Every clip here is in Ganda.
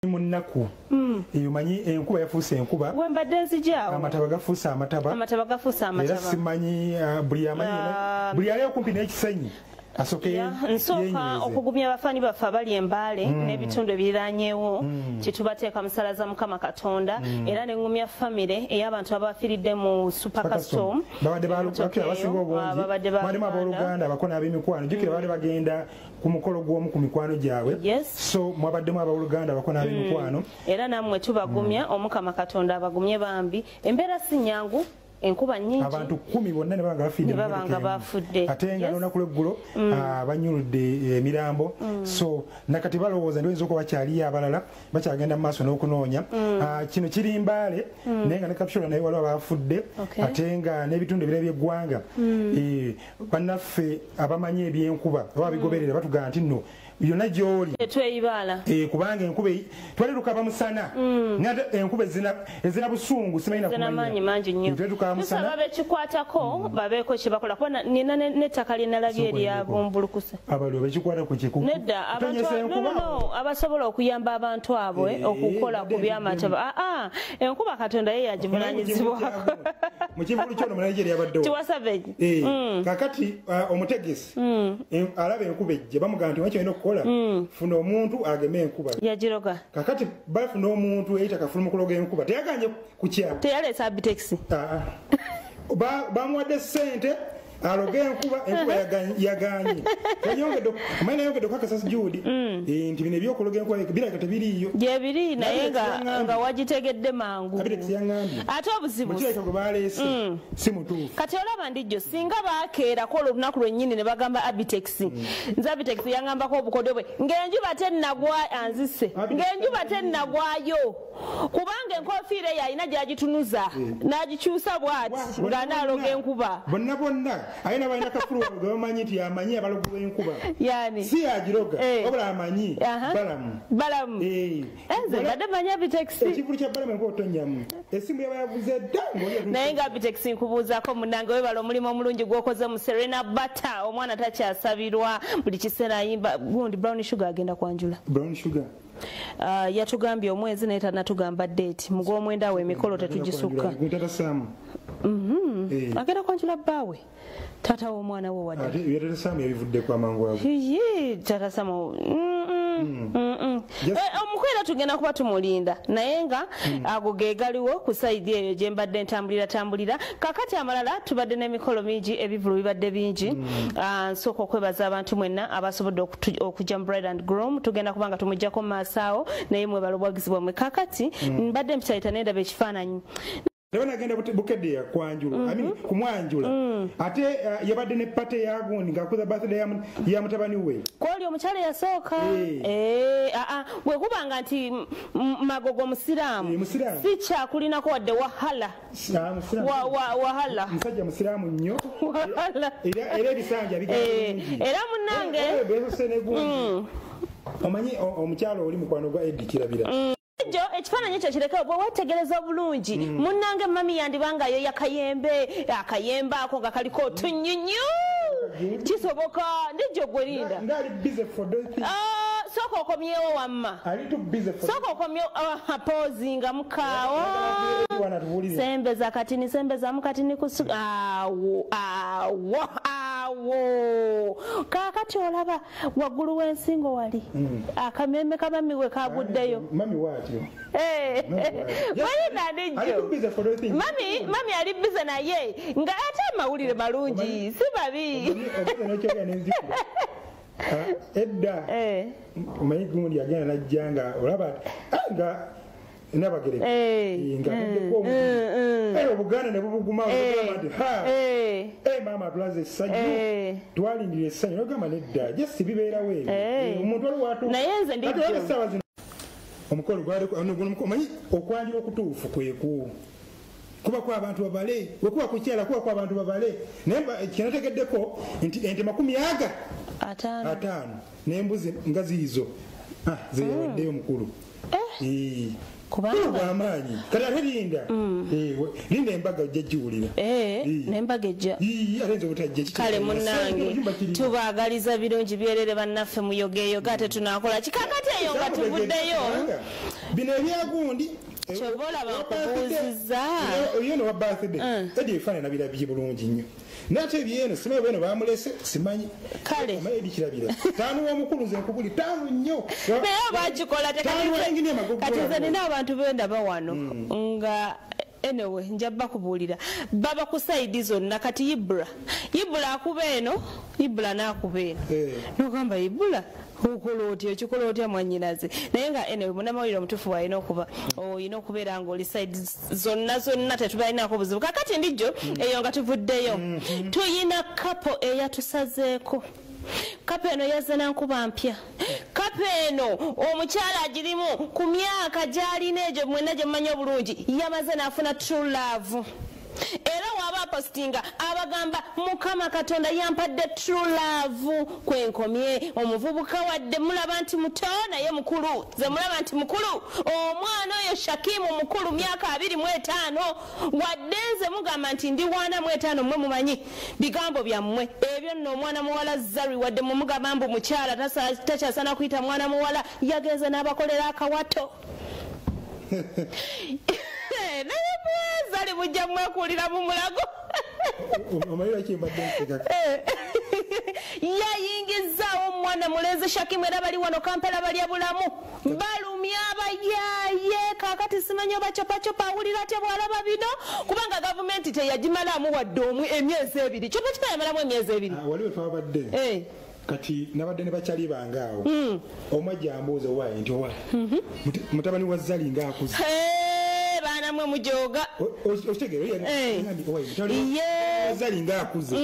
Mu nnaku eyo manyi enkuba yafuuse enkuba. Wembadde nzijaawo. Amataba gafuuse amataba. Amataba gafuuse amataba. Era simanyi buli amanyi buli ali okumpi n'ekisenyi asoke. Nsooka okugumya abafaani baffe abali Embaale n'ebitundu ebiriranyeewo kyetubateeka musala za Mukama Katonda, era ne ngumya famire ey'abantu abafiiridde mu Super Custom. Babadde abasinga obungi balimu abooluganda abako n'ab'emikwano. Jjukira babadde bagenda ku mukolo gw'omu ku mikwano gyabwe, so mwabaddemu abooluganda abako n'ab'emikwano. Era nammwe tubagumya, Omukama Katonda abagumye bambi. Embeera si nnyangu, enkuba nnyingi, abantu 10 bonna ne baba nga bafudde, ate nga n'olunaku lw'eggulo banyuludde emirambo. So nakati balowooza nti bayinza okuba bakyaliyo abalala bakyagenda mu maaso n'okunoonya. Kino kiri Mbaale, naye nga ne Kapchorwa naye waliwo abafudde, ate nga n'ebitundu ebirala by'eggwanga. Bannaffe abamanyi ebyenkuba oba abigoberera batugamba nti nno yonna gy'oli tweyibaala, kubanga enkuba twali tukaba musana, naye enkuba ezina busungu simanyi nakumanyi mangi nnyo. Tusaba bekikwatako babeeko kye bakola, kuba nina n'ettaka lye nalabye eryabumbulukuse. Abaliwo bekikwatako nedda, abantu abasobola okuyamba abantu abo okukola ku by'amataba. Enkuba Katonda ye yagivunaanyizibwako. Mu kivvulu kyono mu Nigeria yabaddewo Tiwa Savage. Kakati omutegesi alaba enkuba ejja, bamugamba nti wakyo olina okukola, funa omuntu ageme enkuba. Yagiroga. Kakati bafuna omuntu eyita kafulu mukuloga enkuba, teyaganye kukyama, teyaleesa Abitex. Bamuwadde ssente aloge enkuba, enkuba yaganye. Yongedde okukakasa Jude nti bino ebyokuloga enkuba birabika tebiriiyo. Gyebiri, naye nga wagitegedde mangu. Abitex yaŋŋambye ate obuzibu mukirabika gwe baleese si mutuufu. Kati olaba ndijjo singa bakeerako olwo olunaku lwennyini ne bagamba Abitex, nze Abitex yaŋŋambako obukodyo bwe ng'enjuba tennagwa, anzise ng'enjuba tennagwayo, kubanga enkofiira eyo alina gy'agitunuza n'agikyusa bw'ati ng'anaaloga enkuba. Bonna bonna alina balina kafulu gwe bamanyi nti amanyi abalogo b'enkuba. Yani si agiroga, wabula amanyi Balamu. Balamu. Nze mbadde manyi Abitex. Ekivulu kya Balamu enkuba otonnyamu. Essimu yaba yavuze dda ng'oli. Naye nga Abitex nkubuuzaako munnange, weebala omulimu omulungi gw'okoze mu Serena Bata. Omwana takyasabirwa, buli kiseera ayimba. Gundi Brown Sugar agenda kwanjula. Brown Sugar yatugambye omwezi naye tannatugamba date. Mu gw'omwenda awo emikolo tetugisukka. Tata Sam agenda kwanjula bbaawe, taata w'omwana we wadde. Ate Tata Sam yabivuddeko amangu ago. Ye Tata Sam omukwera tugenda kuba tumulinda, naye nga ago ge galiwo ku sayidi eyo gye mbadde ntambulira. Kakati amalala tubadde n'emikolo mingi, ebivvulu bibadde bingi. Nsooka okwebaza abantu mwenna abasobodde okujja mu Bride and Groom. Tugenda kuba nga tumuggyako mu maaso awo, naye mwebala obuwagizi bwammwe. Kakati mbadde mpitayita nendaba ekifaananyi. Naye nagenda Bukedde yakwanjula, I mean kumwanjula. Ate yabadde ne party ya gundi ng'akuza birthday ya mutabani we. Kwoli omukyala yasooka. Bwe kubanga nti Magogo musiraamu, si kyakulinako wadde wahala. Wahala. Musajja musiraamu nnyo. Era ebisanja bigenda bulungi. Era munnange. Omanyi omukyala oli mukwano gwa Eddie Kirabira. Ekifaananyi ekyo kireke bwe weetegereza obulungi, munnange mami yandibanga yo yakayembe, akayembe ako nga kaliko otunyunyu. Kisoboka ndijjo gwe linda. Sooka okomyewo wamma. Sooka okomyewo, pozinga mukaawo. Sembeza katini, sembeza mukatini kusu awo awo awo. Kaakati olaba waggulu w'ensingo wali akameme ka mami we kaguddeyo. Mami waatyo. Walina ndijjo. Mami ali bize naye nga ate amawulire malungi si babi. Edda omanyi gundi yagenda najja nga olaba nga Nabagereka nga avuddeko omugugu, Obuganda ne bubuguma ogamba nti ha maama atulaze essanyu, twalindira essanyu, nogamba nedda je si bibeerawo ebyo omuntu waliwo atuuka. Naye nze ndi essaawa zino omukolo gwali omanyi okwanjula okutuufu kweku kuba kwa abantu babale, wekuba kukyala kuba kwa abantu babale, naye kinategeddeko nti ente 55 n'embuzi nga ziizo zeyawaddeyo mukulu. Kubanga amaanyi kati ate linda. Linda embaga ojja giwulira. N'embaga ejja. Ate nze obutajja kiki? Kale munnange tubaagaliza birungi byerere bannaffe muyogeeyoga ate tunaakola ki? Kakati eyo nga tuvuddeyo bino ebyagundi kyova olaba nkubuuzizza. Ebyeno wa birthday edi ebifaananyi nabirabye bulungi nnyo, naye ate ebyeno simanyi bweno bamulese simanyi. Kale. Omanyi ebikirabira taanu w'omukulu nze nkubuli taanu nnyo. Naye bakikola. Taanu w'engini amagogo. Kati nze nina abantu bendaba wano nga anyway nja bakubuulira baba ku sayidi zonna. Kati Ibula akuba eno, Ibula n'akuba eno. Nogamba Ibula okola otya, okikola otya mwannyinaze? Naye nga anyway munnamawulire omutuufu bw'alina okuba olina okubeera ng'oli sayidi zonna zonna, tetubalinaako buzibu. Kakati ndijjo eyo nga tuvuddeyo tuyina couple eyatusazeeko. Couple eno yazze na nkuba mpya. Couple eno omukyala agirimu ku myaka gy'alina egyo mwenna gye mumanyi obulungi, yamaze n'afuna true love. Era waba apositinga abagamba Mukama Katonda yampadde true love kwenkomye. Omuvubuka wadde mulaba nti muto naye mukulu, nze mulaba nti mukulu. Omwana oyo Shakimu mukulu myaka 25, wadde nze mugamba nti ndi 45, mmwe mumanyi bigambo byammwe ebyo nno. Omwana muwala Zari wadde mumugamba mbu mukyala takyasana kuyita mwana muwala, yagenze n'abakolera akawato. Naye Zari mujja mwekuulira mu mulago. Omanyi lwaki mbadde nseka? Yayingizaawo omwana mulenzi Shakimu, era bali wano Kampala balya bulamu balumya abayaaye. Kaakati simanyi oba Chopachopa awulira atya bw'alaba bino, kubanga gavumenti teyagimalamu wadde emyezi 2. Chopachopa yamalamu emyezi 2. Wali we twabadde kati nabadde ne bakyali bange awo, omu ajja ambuuza owaaye nti owaaye mutabani wa Zari ng'akuze. Baana mwe mujoga. Okitegeera owaaye Zari ng'akuze,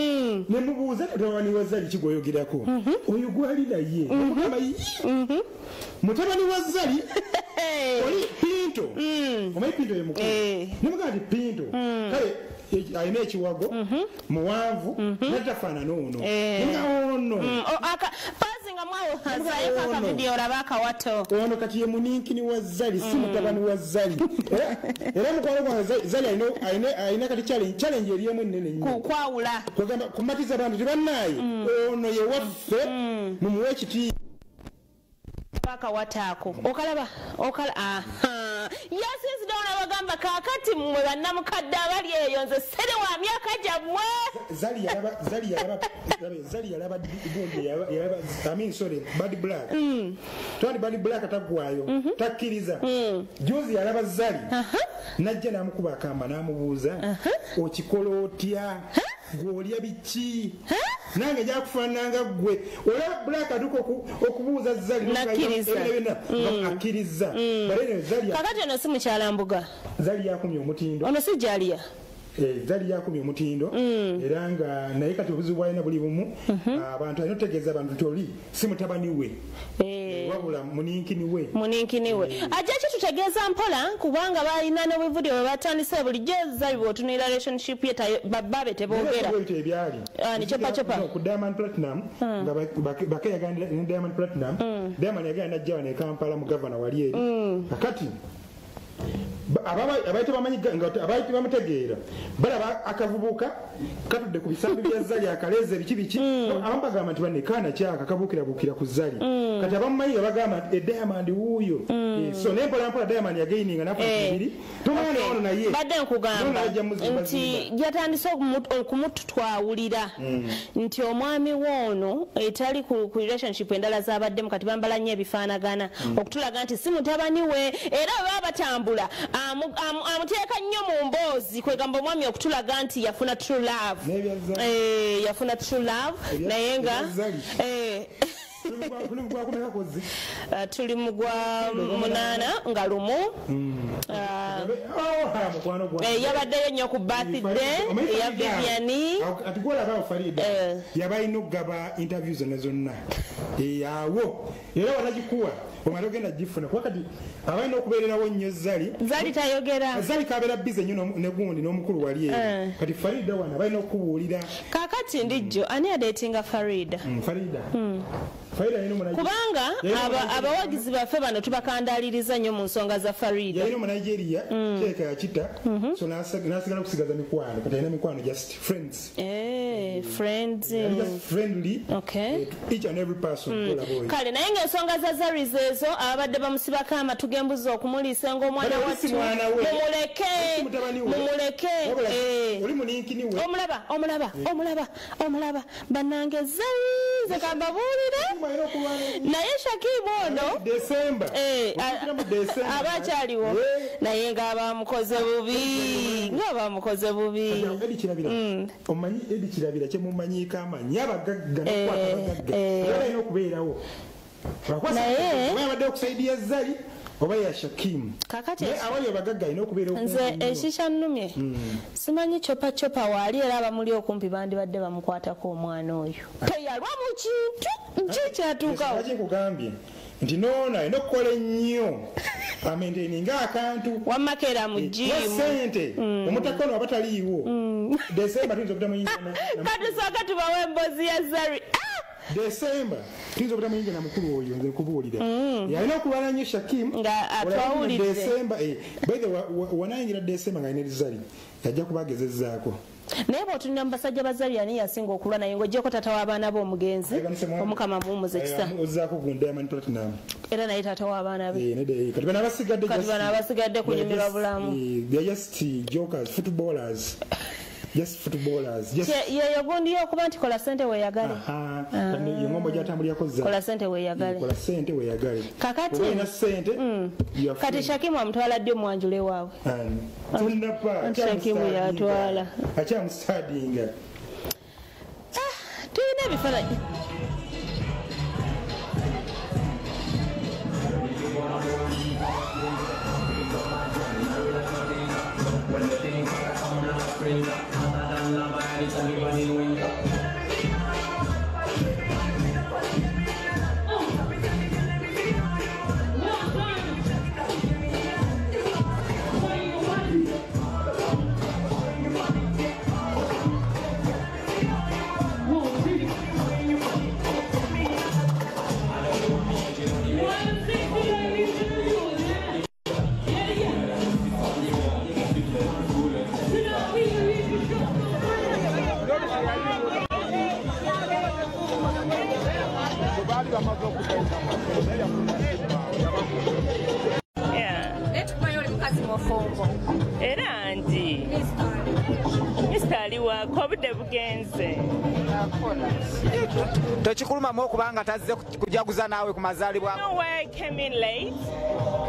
ne mubuuza mutabani wa Zari ki gw'oyogerako? Oyo gwali naye nemugamba mutabani wa Zari oli Pinto. Omanyi Pinto ye mukulu? Nemugamba nti Pinto kale alina ekiwago muwanvu naye tafaanana ono. Nemugamba ono pazi nga mwawo hazayo akavidiyo olaba akawato. Ono kati ye muninkini wa Zari, si mutabani wa Zari. Era mukwano gwange Zari alina kati challenge eriemu ennene nnyo kwawula, kwegamba kumatiza abantu nti bannaaye ono ye waffe mumuwe ekitiibwa. Akawato ako okalaba yasinzidde ono abagamba kaakati mmwe bannamukadde abali eyo nze ssere wa myaka gyammwe. Zari yalaba gundi yalaba I mean sorry Bad Black. Twandi Bad Black taggwayo takkiriza. Juzi yalaba Zari najja n'amukuba akamba n'amubuuza okikola otya, gw'olya biki, nange nja kufaanana ggwe. Olaba Black atuuka okubuuza Zari akkiriza. Kakati ono si mukyala mbuga. Zari yakumye omutindo. Ono si Jalia. Zari yakumye omutindo era nga naye kati obuzibu bw'alina buli bumu abantu alina otegeeza abantu nti oli si mutabani we wabula muninkini we. Muninkini we ajja kitutegeeza mpola kubanga balina n'obuvudio bwe batandise bulijjo. Zari bw'otunuulira relationship ye babbabe teboogera. Ebyali ni Chopachopa ku Diamond Platinum nga bakeyagana ne Diamond Platinum. Diamond yagenda najja wano e Kampala mu gavana wali eri. Kakati abaite bamanyi nga abaite bamutegeera balaba akavubuka katudde ku bisambi bya Zari akaleze biki biki, abamu bagamba nti banne kaana kyaka kabuukirabuukira ku Zari. Kati abamumanyi bagamba nti Diamond wuuyo. So naye mpola mpola Diamond yagaininga n'afuna ebiri tomanya ono naye badde nkugamba nti yatandise okumutwawulira nti omwami w'ono etali ku relationship endala z'abaddemu kati bambala nnyo ebifaanagana okutulaga nti si mutabani we, era baba batambula amuteeka nnyo mu mboozi kwegamba omwami okutulaga nti yafuna true love. Yafuna true love naye nga tuli mu gwa 8 nga lumu. Yabaddeyo nnyo ku birthday ya Vivian. Atugolaba Farida yabalina okugaba interview zonna zonna awo era wanagikuwa omala ogenda gifuna kuba kati abalina okubeererawo nnyo Zari. Zari tayogera. Zari kabeera bize nnyo ne gundi n'omukulu wali eri. Kati Farida wano balina okubuulira. Kaakati ndijjo ani adeetinga Farida? Farida. Kubanga abawagizi baffe bano tubakandaliriza nnyo mu nsonga za Farida. Yalina Omunigeria, kireka yakita, so n'asigala okusigaza mikwano, kati alina mikwano just friends. Friends. Just friendly. Okay. To each and every person. Kale naye ng'ensonga za Zari zeezo ababadde bamusibako amatu g'embuzi okumuliisa ng'omwana wattu. Mumuleke. Mumuleke. Oli muninkini we. Omulaba, omulaba, omulaba, omulaba. Bannange Zari ze kambabuulire. Naye Shakibu ono December. Abakyaliwo. Naye ng'abamukoze bubi. Ng'abamukoze bubi. Eddy Kirabira. Omanyi Eddy Kirabira kyemumanyiiko amanyi abagagga n'okukwata abagagga. Era alina okubeerawo. Naye oba yabadde okusaidia Zari oba ya Shakimu. Kakati naye awali abagagga alina okubeera okumpi. Nze ekikyanumye simanyi chopa chopa waali era abamuli okumpi bandibadde bamukwatako omwana oyo. Teyalwa mu kintu ki kyatuukawo. Lwaki nkugambye nti noono alina okukola ennyo amaintaininga akantu. Wamma keera mu gym. Ssente omutaka ono aba taliiwo. December tuyinza obutamuyingira. Katusooke tubawe emboozi ya Zari. December tuyinza obutamuyingira na mukulu oyo nze nkubuulira. Yalina okulwana nnyo Shakim nga atwawulidde. December by the way wanayingira December ng'alina Zari yajja kubagezezzaako. Naye bw'otunula mu basajja ba Zari ani yasinga okulwa naye ng'oggyeko taata w'abaana be omugenzi Omukama amuwummuze kisa. Ozzaako ku Diamond Platinum. Era naye taata w'abaana be. Kati bano abasigadde Kati bano abasigadde kunyumirwa bulamu. They are just jokers, footballers. Just footballers. Yeyo gundi y'okuba nti kola ssente weeyagale. Ye ng'ombo gy'atambulirako Zari. Kola ssente weeyagale. Kola ssente weeyagale. Kakati olina ssente. Kati Shakimu amutwala ddi omwanjule waabwe? Tunnapa. Shakimu yatwala. Akyamusadinga. Tulina ebifaananyi. Era ndi Mr. aliwa obudde bugenze. Tokikulumamu okubanga tazze kujaguza naawe ku mazaalibwa. You know why I came in late?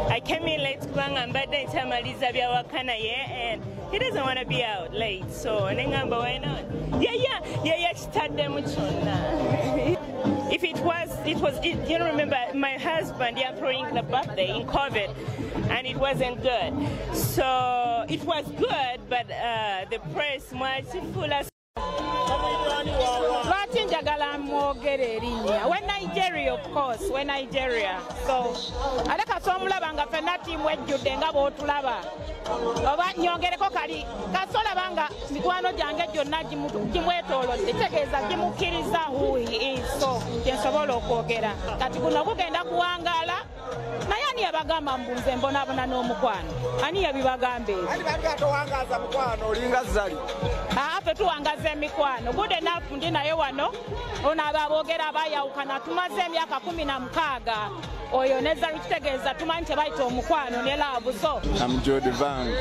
I came in late kubanga mbadde nkyamaliza byawaka naye and he doesn't want to be out late, so nengamba why not? Yeah, kitaddemu kyonna. If it was, you know, remember my husband, yeah, throwing the birthday in COVID, and it wasn't good. So it was good, but the press mwakifula. Lwaki njagala mwogere erinnya? We Nigeria, of course, we Nigeria. So ate kasita omulaba nga ffenna ttiimu ejjudde nga bw'otulaba. Oba nyongereko kali kasita olaba nga mikwano gyange gyonna gimwetoolodde kitegeeza gimukkiriza who he is. So kye nsobola okwogera. Kati guno gugenda kuwangaala. Naye ani yabagamba mbu nze mbonaabona n'omukwano? Ani yabibagamba ebyo? Ani baga towangaza mukwano olinga Zari? Ffe tuwangaza emikwano. Good enough ndi naye wano. Ono aba aboogera abaayawukana tumaze emyaka 16. Oyo ne Zari kitegeeza tumanyi kye bayita omukwano ne love. So I'm Jody Vang.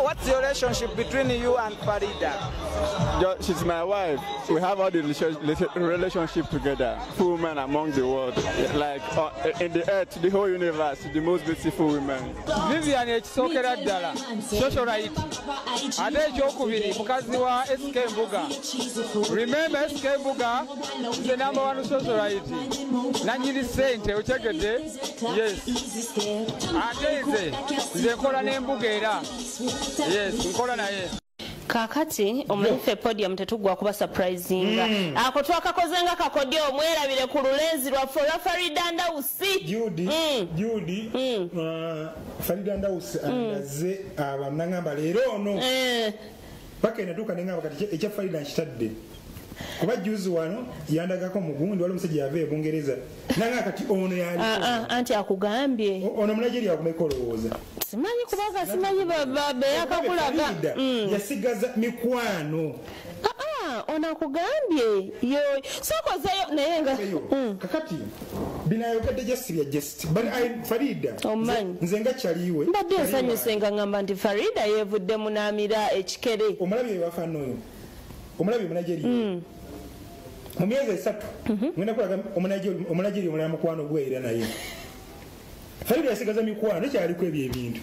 What's your relationship between you and Farida? She's my wife. We have all the relationship together. Full women among the world. Like in the earth, the whole universe, the most beautiful women. Vivian ekisookera ddala, socialite. Ate ekyokubiri mukazi wa SK Mbuga. Remember SK Mbuga is the number one socialite. Nanyini ssente okyegedde? Yes. Ate nze nkola n'embuga era. Yes, nkola naye. Kakati omanyi ffe podium tetuggwa kuba surprisinga. Ako twakakoze nga kakodyo omwerabire ku lulenzi lwaffe olwa Farida Ndausi. Judy, Farida Ndausi andaze abanangamba leero ono. Paka enatuuka ne ngamba kati ekya Farida nkitadde. Kuba juzi wano yandagako mugundi wali omusajja yava e Bungereza nanga kati ono yali anti akugambye ono Munigeria akumeka olowooza simanyi kubanga simanyi beyakakulaga yasigaza mikwano. Ono akugambye yo sokozeyo naye nga kakati binayogedde just bya just but I Farida nze nga kyaliwe mbadde nsanyuse nga ngamba nti Farida yevudde munaamira ekikere. Omulabye wafaanana oyo omulabye Omunigeria mu myezi 3 ngenda kulaga Omunigeria omulala mukwano gwe era naye Farida yasigaza mikwano kyaliko ebyo ebintu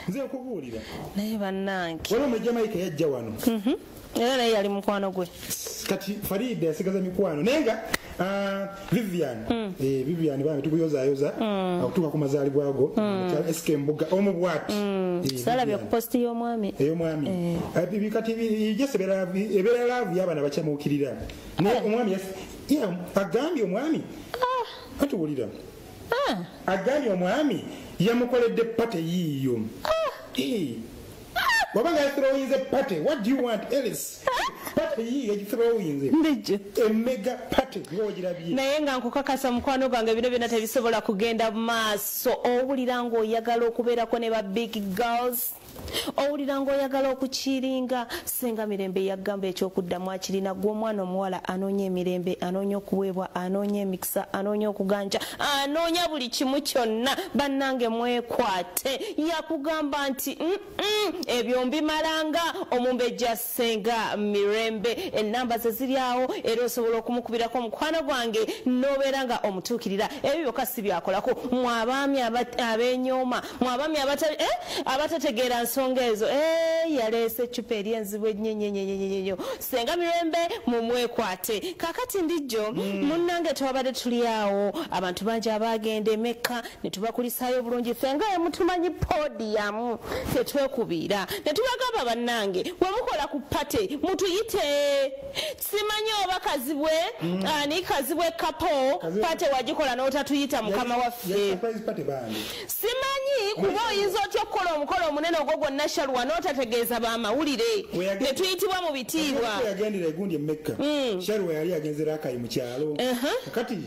nze nkubuulira naye bannange waliwo Omujamaika yajja wano era naye yali mukwano gwe. Kati Farida yasigaza mikwano naye nga Vivian Vivian bambi tukuyozayoza okutuuka ku mazaalibwa ago SK Mbuga omu bwati salabye ku posti y'omwami ey'omwami kati jese ebeera laavu y'abaana bakyamuukirira naye omwami agambye omwami atuwulira agambye omwami yamukoledde pate yiiyo. Wabanga yathrowinze party. What do you want else? Party yiiyo yagithrowinze. Ndijjo. A mega party ng'ogirabye. Naye nga nkukakasa mukwano gwange bino byonna tebisobola kugenda mu maaso. Owulira ng'oyagala okubeerako ne ba big girls. Owulira ng'oyagala okukiringa. Ssenga Mirembe yagamba ekyokuddamu akirina gwe omwana omuwala anoonya emirembe, anoonya okuweebwa, anoonya emikisa, anoonya okuganja, anoonya buli kimu kyonna. Bannange mwekwate. Yakugamba nti ebyo mbimalanga omumbejja Ssenga Mirembe. Ennamba ze ziri awo era osobola okumukubirako mukwano gwange n'obeera nga omutuukirira. Ebyo byokka si byakolako. Mwe abaami ab'enyooma, mwe abaami abatategeera nsonga ezo. Yaleese eccupa eri enzibu ennyo. Ssenga Mirembe mumwekwate. Kaakati ndijjo munnange twabadde tuli awo abantu bangi abaagenda e Mecca ne tubakulisaayo bulungi. Ffe nga emutumanyi podiyamu tetwekubiira ne tubagamba bannange bwe mukola ku pate mutuyite. Simanyi oba Kazibwe ani Kazibwe kapo pate wagikola n'otatuyita mukama waffe. Simanyi kuba oyinza otya okukola omukolo omunene ogwo gwonna Shalwa n'otategeeza bamawulire ne tuyitibwa mu bitiibwa. Yagendera egundi e Mecca. Shalwa yali agenzera akayi mu kyalo. Kati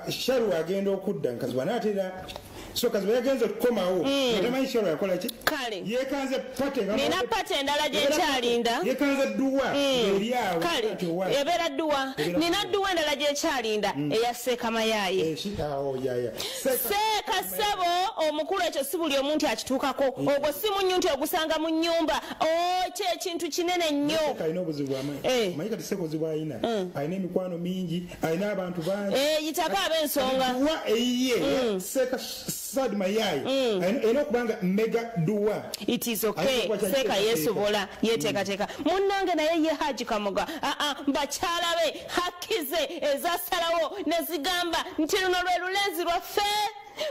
Shalwa agenda okudda Kazibwe n'atera. So Kazibwe yagenze okukomawo tamanyi Shalwa yakola ki? Kale yekanze pate nga nina pate endala gye nkyalinda. Yekanze dduwa eri awo. Kale ebeera dduwa. Nina dduwa endala gye nkyalinda eya Seeka Mayaaye. Seeka ssebo omukulu ekyo si buli omuntu akituukako. Ogwo si munnyu nti ogusanga mu nnyumba. Kyo ekintu kinene nnyo. Alina obuzibu bw'amaanyi. Omanyi kati Seeka obuzibu alina. Alina emikwano mingi, alina abantu bangi. Yitako ab'ensonga. Dduwa eyiye Seeka Sad Mayaaye alina okubanga mega dduwa. It is okay. Seeka yeesobola yeeteekateeka. Munnange naye ye Haji Kamoga bakyala be hakize ezasalawo ne zigamba nti luno lwe lulenzi lwaffe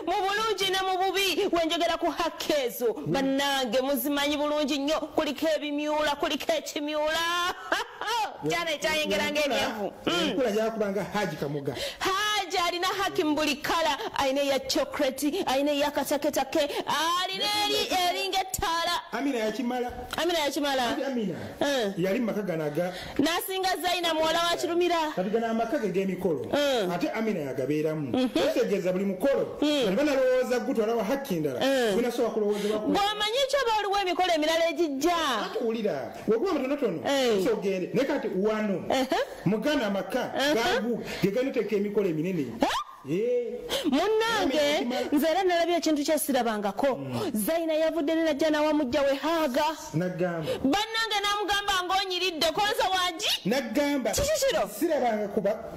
mu bulungi ne mu bubi. Wenjogera ku haki ezo bannange muzimanyi bulungi nnyo. Kuliko ebimyula, kuliko ekimyula kyana ekyayengera ng'ebyenvu. Enkula gyakubanga Haji Kamoga. Haji alina haki mu buli kala. Alina eya chocolate, alina eya kataketake, alina eringa ettaala. Amina yakimala. Amina yakimala. Amina yali mu maka gano aga n'asinga Zaina muwala wa Kirumira. Kati gano amaka ge g'emikolo ate Amina yagabeeramu. Otegeeza buli mukolo bali banalowooza gutwalawo haki endala gunasobola kulowoozebwa. Bw'omanyi kyo oba waliwo emikolo emirala egijja. Atuwulira wekuba mutonotono sogende naye kati wano mugana amaka gagu ge ganoteeka emikolo eminene. Munnange nze era nalabye ekintu kyesirabangako. Zaina yavudde ne najja nawa mujja we Haaga. Nagamba bannange n'amugamba ng'onyiridde konza wangi. Nagamba kiki kiro sirabanga kuba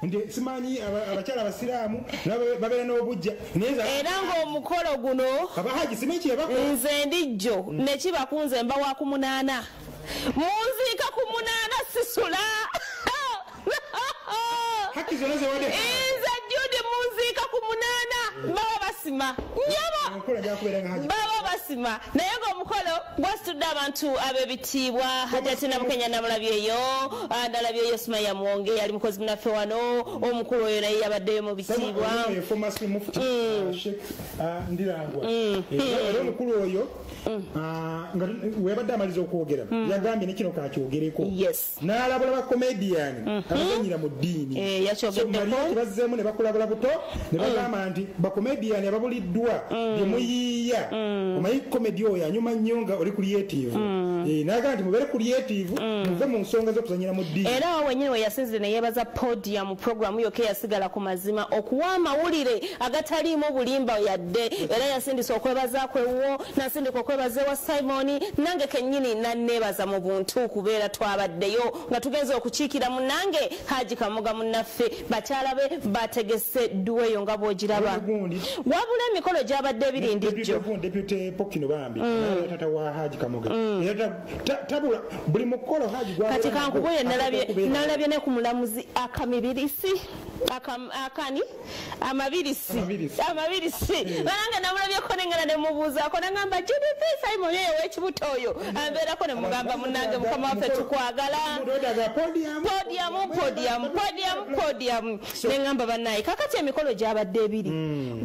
nti simanyi abakyala abasiraamu babeera n'obujja. Era ng'omukolo guno abahaji simanyi kyebakola. Nze ndijjo nekiba ku nze mba wa ku 8. Munziika ku 8 sisula. Haki zonna zewadde. Nze Judy munziika ku 8 baba basima nyabo, baba basima. Naye ng'omukolo gwasitudde abantu ab'ebitiibwa. Hajati Nabukenya namulabyeyo, nalabyeyo Sumaya Mwonge yali mukozi munaffe wano, omukulu oyo naye yabaddeyo mu bitiibwa. Ndirangwa era omukulu oyo nga weyabadde amaliza okwogera yagambye nekino kakyogereko, n'alabula bakomediyani abazanyira mu ddiini. Bazzeemu ne bakulabula buto ne bagamba nti bakomediyani ababuliddwa byemuyiiya, omanyi komedi oyo anyuma nnyo nga oli creative, n'agamba nti mubeere creative muve mu nsonga z'okuzanyira mu ddiini. Era awo wenyini we yasinzire ne yeebaza Podium programu yokka eyasigala ku mazima okuwa amawulire agataliimu bulimba yadde. Era yasindise okwebaza kwewo, nasindika okwebaza ewa Simon, nange kennyini nanneebaza mu buntu kubeera twabaddeyo nga tugenze okukiikira munnange Haji Kamoga munnaffe. Bakyala be bategese dduweyo nga bw'ogiraba. Wabula emikolo gyabadde ebirindijjo. Deputy Pokino bambi tata wa Haji Kamoga tabula buli mukolo Haji gwa kati kankubuye nalabye ne ku mulamuzi akamibirisi akani amabirisi banange namulabyeko nengana ne mubuuzaako nangamba Judith Simon yeyo w'ekibuto oyo ambeerako ne mugamba munnange mukama waffe tukwagala podium nengamba bannaye. Kakati emikolo gyabadde ebiri,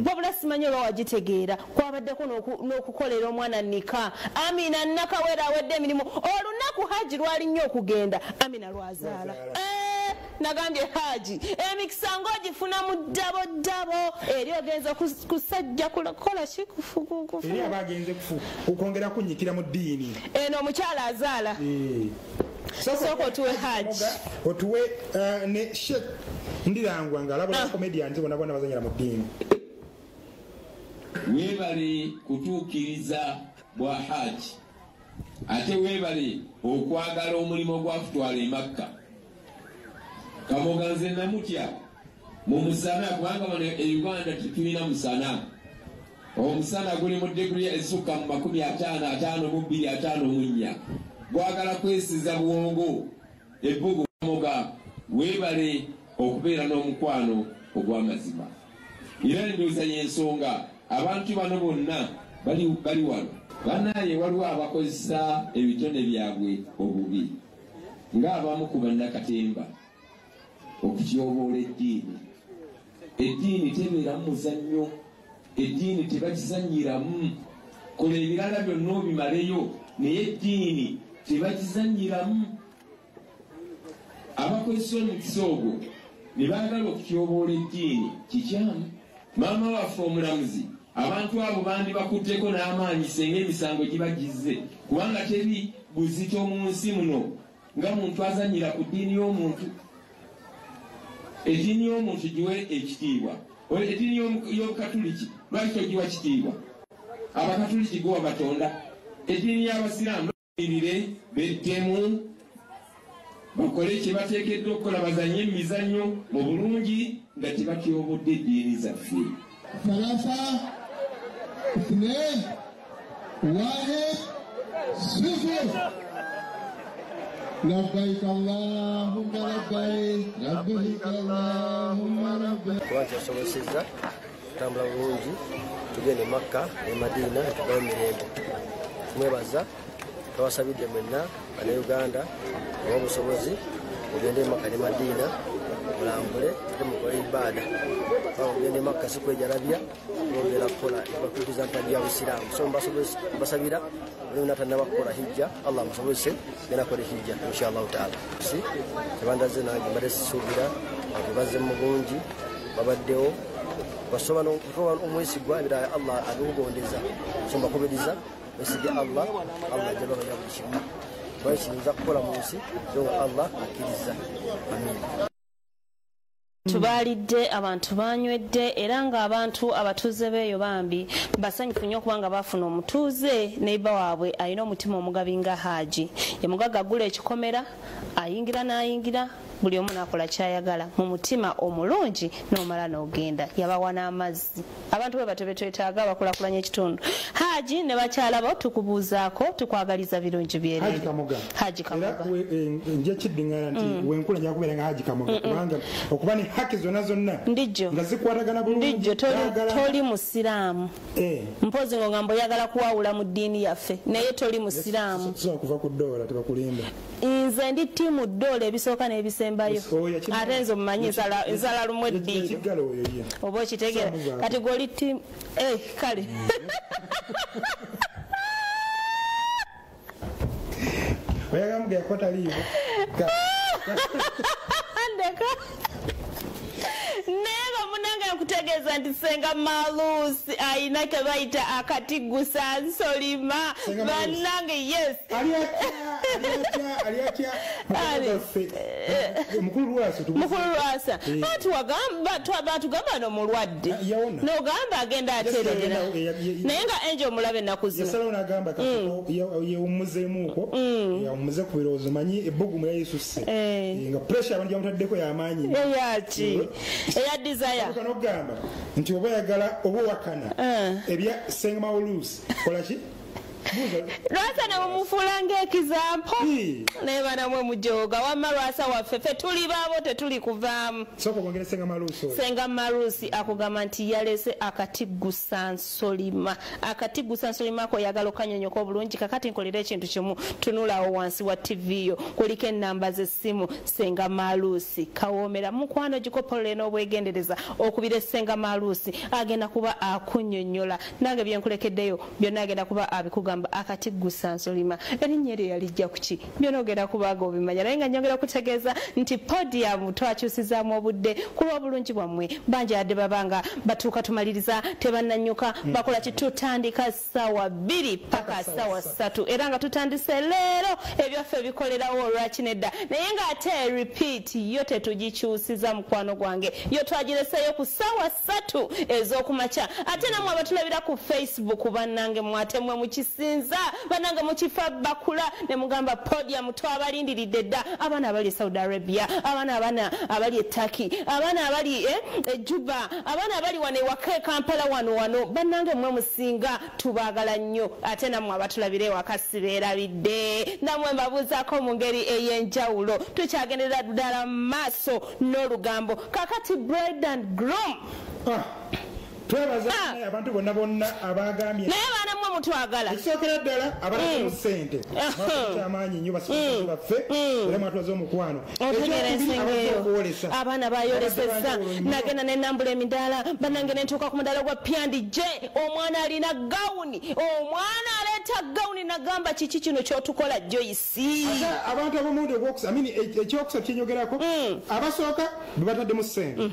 wabula simanyi oba wagitegeera, kwabaddeko n'okukolera omwana nika Amina Nakawera awedde emirimu. Olunaku Haji lwali nnyo okugenda, Amina lwazaala. Nagambye Haji emikisa ng'ogifuna mu ddabo ddabo, eri ogenza kusajja kukola ki eri aba agenze okwongera kunnyikira mu ddiini. Eno omukyala azaala. Sooka otuwe Haji, otuwe ne Sheikh Ndirangwa ng'alabula comedians bonna bonna bazanyira mu ddiini. Weebale kutuukiriza bwa Haji, ate weebale okwagala omulimu gwakutwala e Makka. Kamoga nze namutya mu musana, kubanga wano e Uganda tetulina musana. Omusana guli mu diguli ezisukka mu 50, 52, 54. Gwagala kwesiza bwongo ebbugu. Kamoga weebale okubeera n'omukwano ogw'amazima. Era ndowooza y'ensonga abantu bano bonna bali wano. Bannaye waliwo abakozesa ebitone byabwe obubi, ng'abamu ku bannakatemba okutyoboola eddiini. Eddiini tebeeramu muzannyo, eddiini tebakizannyiramu. Kola ebirala byonna obimaleyo, naye eddiini tebakizannyiramu. Abakozesa omukisa ogwo ne baagala okutyoboola eddiini kikyamu. Maama waffe omulamuzi, abantu abo bandibakutteko n'amaanyi singa emisango giba gizze, kubanga teri buzito mu nsi muno nga muntu azannyira ku ddiini y'omuntu. Eddiini y'omuntu giwe ekitiibwa. Eddiini y'obukatuliki lwaki togiwa kitiibwa? Abakatuliki gwe wabatonda. Eddiini y'abasiraamu irire bettemu bakole kye bateekeddwa okukola, bazanye emizannyo mu bulungi nga tebatyobodde eddiini zaffe. 3 2 1 0. لبيك اللهم لبيك لبيك اللهم لبيك. Kuba kyasobosezza kutambula bulungi tugende Makka ne Madina tugayo mirembe. Tumwebaza, twabasabidde mwenna Bannayuganda olw'obusobozi mugende Makka ne Madina mulambule ate mukole ibaada. Kubanga okugenda e Makka si kwejalabya, kwongera kukola bakutuza mpagi ya Busiraamu. So mbasabira buli atannaba kukola hijja, Allah amusobozese genda kukola hijja insha Allahu taala. Si tebandaze nange mbadde sisuubira abantu bazze mu bungi babaddewo basoba n'okuba omwesigwa ebirala Allah abikugondeza. So mbakubiriza mwesige Allah, Allah ajja babalira buli kimu. Twali kiyinza kukola mu nsi so nga Allah akkiriza. Amiina. Tubalidde abantu banywedde, era ng'abantu abatuuze beeyo bambi basanyufu nnyo okubanga baafuna omutuuze neiba waabwe alina omutima omugabi nga Haji. Ye mugagga agula ekikomera, ayingira n'ayingira Buli omu nakola kyayagala mu mutima omulungi n'omala n'ogenda. Yabawa n'amazzi. Abantu bwe batyo betwetaaga abakulakulanya ekitundu. Haji ne bakyala bo tukubuuzaako, tukwagaliza birungi byerere. Haji Kamoga. Haji Kamoga. Nja kiddingana nti wenkula nja kubeera nga Haji Kamoga kubanga okuba ne haki zonna zonna ndijjo nga zikwatagana bulungi. Ndijjo toli musiraamu. Mpozi ng'ogamba oyagala kuwawula mu ddiini yaffe naye toli musiraamu. Sobola kuva ku ddoola tebakulimba. Nze ndi ttiimu ddoola ebisooka n'ebisembayo. Ate nze omumanyi nsala lumu eddiiro. Oba okitegeera kati gw'oli ttiimu kale. Oyagala mugeyako taliiwo. Ndeka. Naye bamunange nkutegeeza nti Senga Malusi ayina ke bayita akatigusa nsolima. Bannange yes. Ali atya Mukulu Lwasa. Mukulu Lwasa. Batugamba n'omulwadde. N'ogamba agenda atereera. Naye nga Angel omulabe ennaku zino. Yasalawo n'agamba kati yewummuzeemuuko. Yawummuze ku birowoozo manyi ebbugumu yayisusse. Nga pressure abantu gyamutaddeko y'amaanyi. Eyaki? Eya desire. N'ogamba nti oba oyagala oba owakana ebya Senga Malusi kola ki? Lwasa nemumufuula ng'ekizampo naye banamwe mujooga. Wamma Lwasa waffe ffe tuli baabo tetuli kuvaamu. Sooka okwongera Senga Malusi oyo. Senga Malusi akugamba nti yaleese akatigusa nsolima. Akatigusa nsolima ako oyagala okanyonyoka obulungi. Kakati nkolera ekintu kimu, tunulaawo wansi wa TV yo kuliko ennamba z'essimu. Senga Malusi kawoomera mukwano, gikopolole n'obwegendereza okubira Senga Malusi, agenda kuba akunyonyola. Nange byenkulekeddeyo byonna agenda kuba abikugamba. Akatigusa nsolima erinnya eryo yalijja kuki byonna ogenda kubaaga obimanya. Naye nga nyongera okutegeeza nti podium twakyusizaamu obudde ku lw'obulungi bwammwe. Bangi adde babanga batuuka tumaliriza tebannannyuka bakola ki? Tutandika ssaawa 2 paka ssaawa 3 era nga tutandise leero ebyaffe bikolerawo olwaki nedda. Naye ng'ate repeat yo tetugikyusiza mukwano gwange, yo twagireseeyo ku ssaawa 3 ez'okumakya. Ate nammwe abatulabira ku Facebook bannange mwate mmwe mukisinza bannange mukifa bakula ne mugamba podium twabalindiridde dda. Abaana abali e Saudi Arabia, abaana abali e Turkey, abaana abali e Juba, abaana abali wano ewaka e Kampala wano wano, bannange mmwe musinga tubaagala nnyo. Ate nammwe abatulabira ewaka sibeerabidde, nammwe mbabuuzaako mu ngeri ey'enjawulo. Tukyagenderera ddala maaso n'olugambo. Kakati bride and groom twebaza abantu bonna bonna abagambye. Naye baana mmwe mutwagala. Ekisookera ddala abalina ssente amaanyi nnyo basibe baffe era mwatulaze omukwano. Abaana bayolesezza nagenda nenambula emidaala bannange nentuuka ku mudaala gwa Pyandi J. Omwana alina gawuni, omwana aleeta gawuni nagamba kiki kino ky'otukola Joyce. Abantu ab'omuwendo ogwokusatu, ekyokusatu kyenyogerako, abasooka be bataddemu ssente,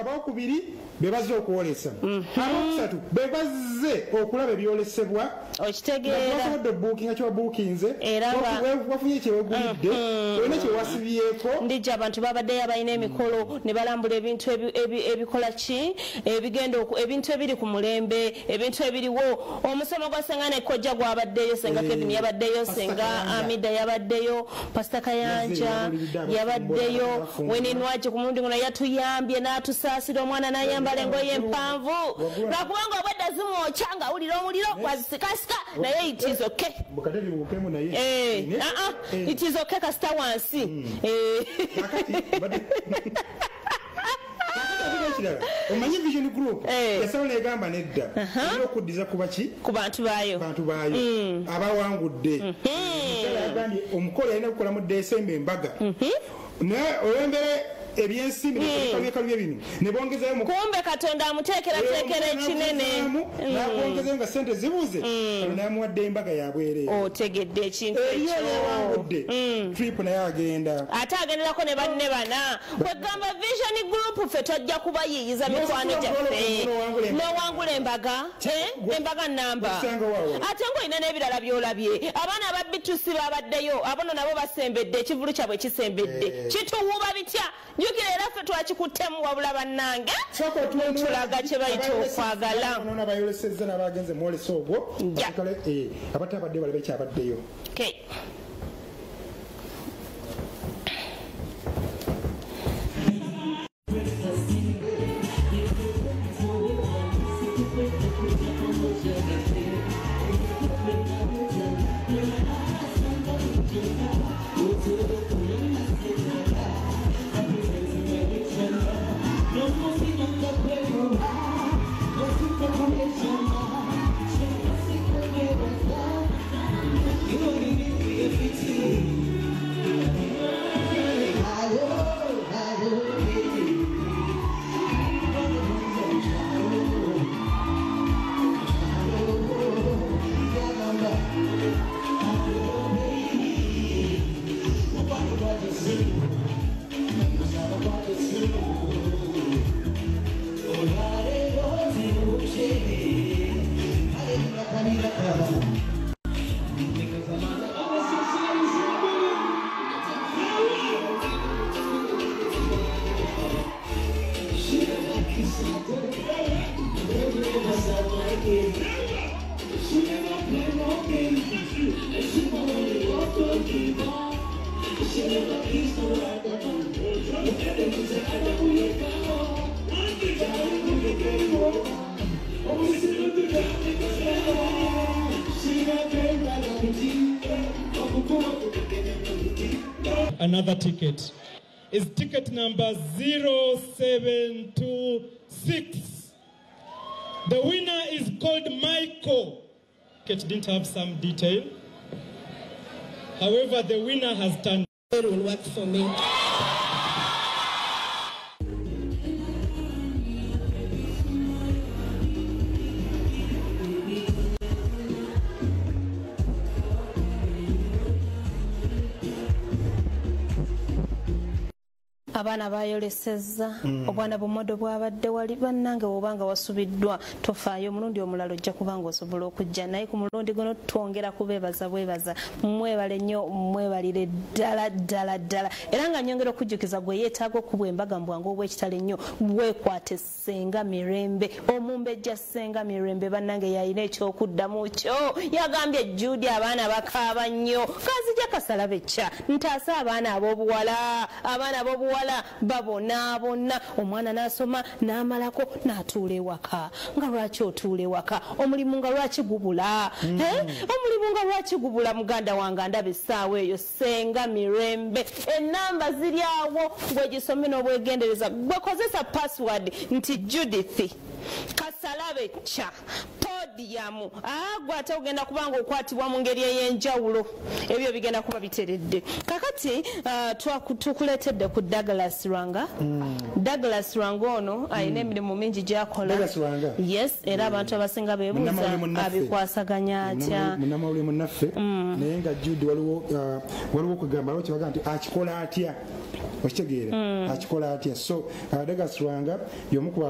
abokubiri be bazze okwolesa, abokusatu be bazze okulaba ebyolesebwa. Okitegeera wasobodde obuukinga kyewabuukinze, wafunye kyewegulidde, olina kyewasibyeko. Ndijja abantu babaddeyo abalina emikolo ne balambula ebintu ebikola ki ebigenda ebintu ebiri ku mulembe, ebintu ebiriwo. Omusomo gwa Senga ne Kojja gwabaddeyo, Senga Kevin yabaddeyo, Senga Amida yabaddeyo, Pastor Kayanja yabaddeyo, Weninwaje ku mulundi guno yatuyambye n'atusaasira omwana n'ayambala engoye empanvu lwakubanga obwedda zimwokya ng'awulira omuliro gwazisikasika. Naye it is okay. It is okay kasita wansi. Omanyi Vision Group yasalawo negamba nedda erina okuddiza ku baki? Ku bantu baayo, bantu baayo abawangudde. Omukyala yagambye omukolo yalina kukola mu Desemba embaga, naye olw'embeera ebyensimbi nekalubye bino ne bongezayo. Kumbe Katonda amuteekerateekera ekinene nakwongezayo nga ssente zibuze, namuwadde embaga yabwereere. Otegedde ekintu ekyo. Yawangudde trip naye agenda ate agenderako ne banne bana. Kwegamba Vision Group ffe twajja kubayiiyiza mikwano gyaffe n'owangula embaga, embaga namba. Ate ng'olina n'ebirala by'olabye. Abaana aba B2C babaddeyo, abono nabo basembedde, ekivulu kyabwe kisembedde. Kituwuba bitya? Jjukira era ffe twakikuttemu wabula bannange tulaga kye bayita okwagala. Abayolesezza n'abagenze mwolesa ogwo abatabaddeyo balabe kyabaddeyo. Another ticket is ticket number 0726. The winner is called Michael. Ticket didn't have some detail. However, the winner has turned. It will work for me. Abaana bayolesezza obwana bumodo bwabadde wali bannange bw'obanga wasubiddwa tofaayo omulundi omulala ojja kubanga osobola okujja naye ku mulundi guno twongera kubeebaza bwebaza mwebale nnyo mwebalire ddala ddala ddala era nga nnyongera okujjukiza gwe yeetaaga okubwa embaga mu bwangu obw'ekitalo ennyo weekwate Ssenga Mirembe omumbejja Ssenga Mirembe bannange yalina ekyokuddamu kyo yagambye Judy abaana bakaaba nnyo kazijja kasalabe kya ntaasa abaana ab'obuwala abaana ab'obuwala babonaabona omwana n'asoma n'amalako n'atuula ewaka nga lwaki otuula ewaka omulimu nga lwaki gubula omulimu nga lwaki gubula muganda wange ndaba essaawa eyo Ssenga Mirembe ennamba ziri awo gwe gisome n'obwegendereza gwe kozesa password nti Judith Kasalabe kya podium gwe ate ogenda kubanga okwatibwa mu ngeri ey'enjawulo ebyo bigenda kuba biteredde kakati tukuleetedde ku Douglas Lwanga. Douglas Lwanga ono alina emirimu mingi gy'akola. Yes, era abantu abasinga beebuuza abikwasaganya atya. Munnamawulire munnaffe naye nga Jude waliwo okugamba waliwo kyebaga nti akikola atya okitegeera akikola atya. So Douglas Lwanga y'omu ku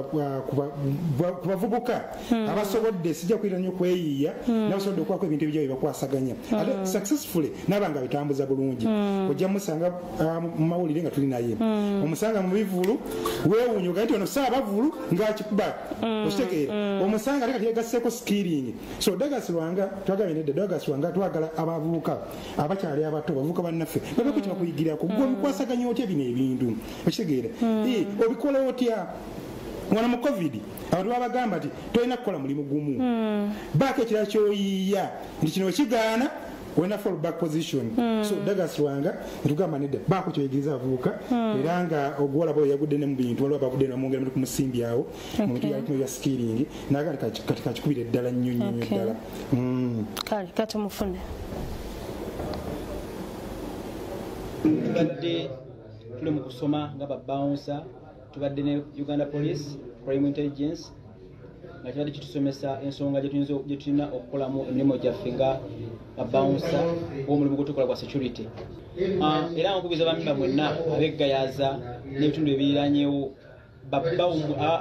bavubuka abasobodde sijja kuyita nnyo kweyiiya n'abasobodde okubaako ebintu ebijja byebakwasaganya ate successfully n'aba nga bitambuza bulungi. Ojja musanga mu mawulire nga tuli naye omusanga mu bivulu weewuunya ogaye nti ono Ssaabavulu ng'akikuba okitegeera omusanga ate kati yegasseeko skilling. So Douglas Lwanga twagambye nedda Douglas Lwanga twagala abavubuka abakyali abato bavubuka bannaffe babeeko kye bakuyigirako gwe obikwasaganya otya bino ebintu okitegeera obikola otya. Wano mu COVID abantu babagamba nti tolina kukola mulimu gumu baako ekirala ky'oyiiya nti kino okigaana olina fall back position. So Douglas Lwanga ntugamba nedda baako kyoyigiriza abavubuka era nga ogwolaba oyo yagudde ne mu bintu waliwo abavudde ne bamwongera kumusimbi awo mu bintu byalimu ebya skilling naga kati kakikubira eddala nnyo nnyo nnyo ddala. Kale katumufune. Tubadde tuli mu kusoma nga babawunsa tubadde ne Uganda Police Crime Intelligence nga kibadde kitusomesa ensonga gye tulina okukolamu emirimu gyaffe nga babawunsa omulimu gwe tukola gwa security. Era nkubiza bamemba mwenna ab'eggayaza n'ebitundu ebiriranyewo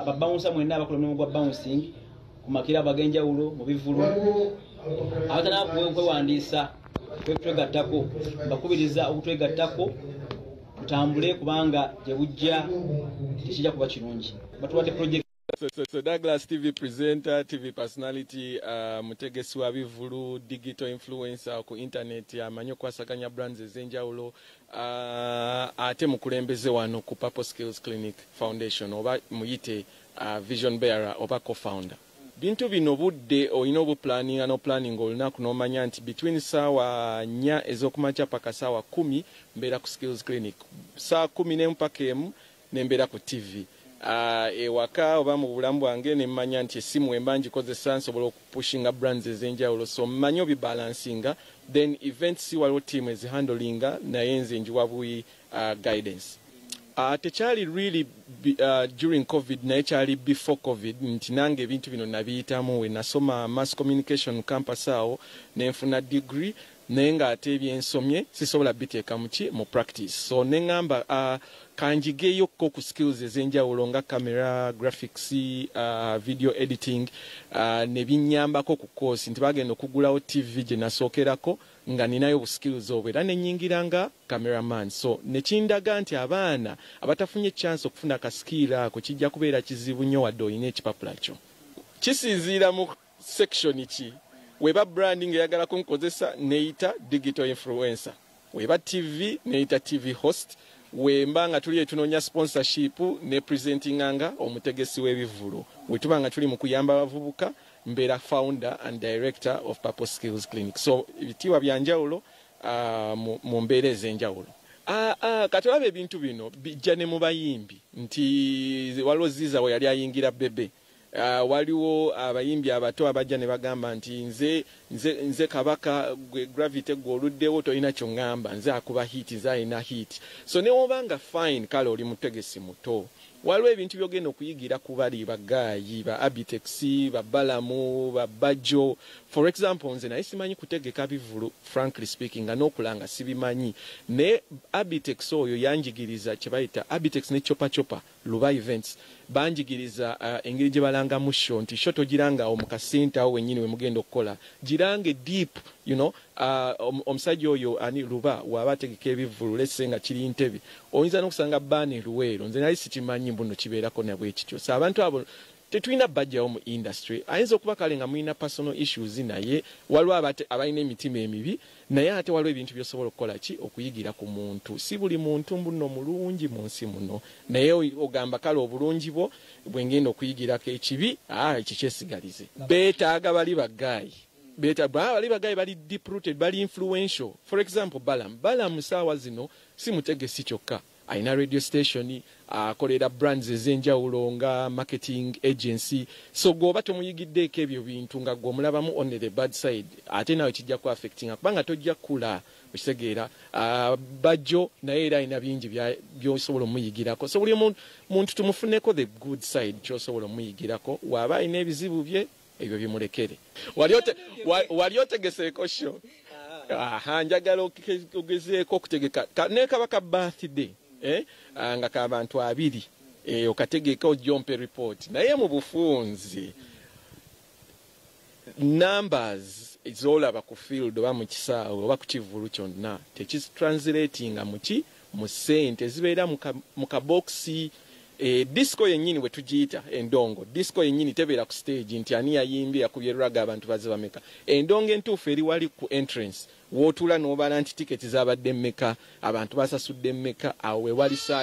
babawunsa mwenna abakola omulimu gwa bouncing ku makirabu ag'enjawulo mu bivulu abatanaba kwewandiisa twegattako mbakubiriza okutwegattako tutambule kubanga gye bujja tekijja kuba kirungi. Batuwadde project. So Douglas TV presenter, TV personality, mutegesi wa bivulu, digital influencer ku internet, amanyi okwasaganya brands ez'enjawulo, ate mukulembeze wano ku Purple Skills Clinic Foundation oba muyite vision bearer oba co-founder. Bintu bino budde olina obuplaninga n'oplaninga olunaku n'omanya nti between 4:00 ez'okumakya paka 10:00 mbeera ku skills clinic, 11:00 paka 1 nembeera ku TV. Ewaka oba mu bulamu bwange nemmanya nti essimu emba ngikozesa nsobola okupushinga brands ez'enjawulo, so mmanyi obibalansinga. Then events waliwo team ezihandlinga, naye nze njiwa buyi guidance. Tekyali really during COVID, naye kyali before COVID, nti nange ebintu bino nabiyitamu. We nasoma mass communication campus awo nenfuna degree, naye ng'ate ebyensomye sisobola biteeka muki mu practice. So neŋŋamba kanjigeyokko ku skills ez'enjawulo nga camera, graphics, video editing, ne binnyambako ku course nti bagenda okugulawo TV gye nasookerako nga ninayo buskills obwo, era nenyingira nga cameraman. So nekindaga nti abaana abatafunye chance okufuna kaskill ako kijja kubeera kizibu nnyo wadde olina ekipapula kyo. Kisinziira mu section ki. Weba branding eyagala kunkozesa neyita digital influencer, weba TV neyita TV host, wemba nga tuli etunoonya sponsorship ne presentinga nga omutegesi w'ebivvulu, wetuba nga tuli mu kuyamba abavubuka mbeera founder and director of Purple Skills Clinic. So ebitiibwa byanjawulo mu mbeera ez'enjawulo. Kati olaba ebintu bino bijja ne mu bayimbi nti waliwo Ziza we yali ayingira Bebe. Waliwo abayimbi abato abajja ne bagamba nti nze kabaka, gwe Gravity gwe oluddewo tolina kyoŋŋamba, nze akuba hit, nze alina hit. So ne wobanga fine, kale oli mutegesi muto, waliwo ebintu byogenda okuyigira ku bali bagaayi ba Abitex, ba Balamu, ba Bajjo. For example, nze naye simanyi kutegeka bivulu, frankly speaking, nga n'okulanga sibimanyi, naye Abitex oyo yanjigiriza kye bayita Abitex ne Chopa Chopa Luba Events banjigiriza engeri gye balangamu show, nti show togiranga awo mu kasente awo wennyini we mugenda okukola, girange deep, you know. Omusajja oyo ani Luba waba ategeka ebivvulu, lesse nga kiri Ntebe, oyinza n'okusanga baana eruweero, nze nali sikimanyi mbuno kibeerako nabwe kityo. So abantu abo tetulina bajjawo mu industry. Ayinza okuba kale nga mulina personal issues, naye waliwo abalina emitima emibi, naye ate waliwo ebintu by'osobola okukola ki okuyigira ku muntu. Si buli muntu mbuno mulungi mu nsi muno, naye ogamba kale obulungi bwo bwe ngenda okuyigirako ekibi, ekyo kyesigalize. Beetaaga bali bagaayi, bali bagaayi bali deep rooted, bali influential. For example, Balamu saawa zino si mutegesi kyokka, alina radio station, akolera brands ez'enjawulo nga marketing agency. So gwoba tomuyigiddeeko ebyo bintu nga gwe omulabamu on the bad side, ate nawe kijja ku affectinga kubanga tojja kula okitegeera. Bajjo naye era alina bingi by'osobola omuyigirako. So buli muntu tumufuneko the good side ky'osobola omuyigirako, waaba alina ebizibu bye ebyo bimulekere. Wali otegeseeko show? Aha, njagala ogezeeko okutegeka naye kaba ka birthday nga k'abantu 2, okategeka ojjompe report, naye mu bufunzi numbers z'olaba ku field oba mu kisaawe oba ku kivvulu kyonna tekitranslatinga muki mu ssente zibeera mu kabokisi. Disco yennyini bwe tugiyita endongo, disco yennyini tebeera ku stage nti ani yayimbye yakubye lwaga abantu bazze bameka. Endongo entuufu eri wali ku entrance w'otuula n'obala nti tiketi zaabadde mmeka, abantu basasudde mmeka, awo we wali saa